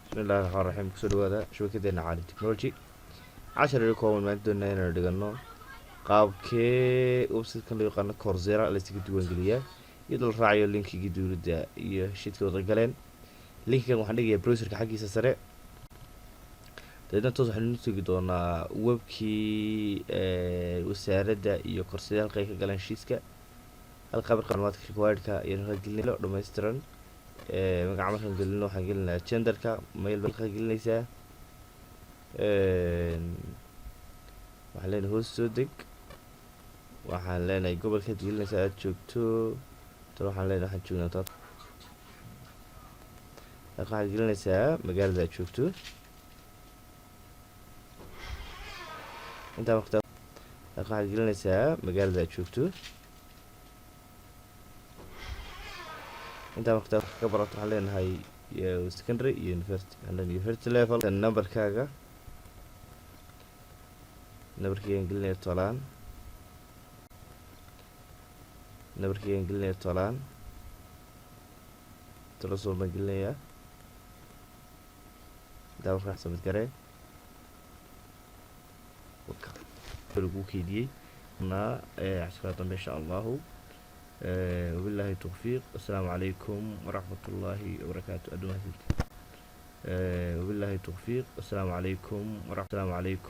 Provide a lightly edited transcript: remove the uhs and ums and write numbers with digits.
Bismillahi Raxmaan Raxiim. Kusoo dhawaada shabakadeena Caalim Technology. Cashar iyo kooban maan doonaa inaynu dhigano qaabkee website-kan loo yaqaano Coursera la iskaga diiwaangeliyaa, iyadoo la raacayo linkigii dowladda iyo heshiidka wada galeen. Linkigan waxaan dhigayaa browserka xaggiisa sare. Dabeedna toos waxaynu tegi doonaa webkii wasaaradda iyo Coursera, halka ay ka galeen heshiiska. Halka marka macluumaadka requiredka iyo halka gelino dhammaystiran. Magaca markaan gelino, waxaan gelinayaa genderka, male baa gelinaysaa. Waxaan leenahay hoos soo deg. Waxaan leenahay gobolkaad gelinaysaa aad joogto. Tan waxaan leenahay waxaan joognaa halka. Waxaad gelinaysaa magaalada aad joogto. Intaa marka halka waxaad gelinaysaa magaalada aad joogto. Intaa marka ka barato, waxaan leenahay secondary iyo university. Waxaan leenahay university level. Numberkaaga, numberkaygaan gelinaya tolaan, numberkaygaan gelinaya tolaan, telesom baan gelinayaa. Intaa marka submit garee, lagu keydiyey na casharada dambe, insha Allahu. Wabillahi towfiiq. Assalaamu calaykum waraxmat ullaahi wabarakaatu. Aad mahadsanti. Wabillahi towfiiq. Assalaamu calaykum. Assalaamu calaykum.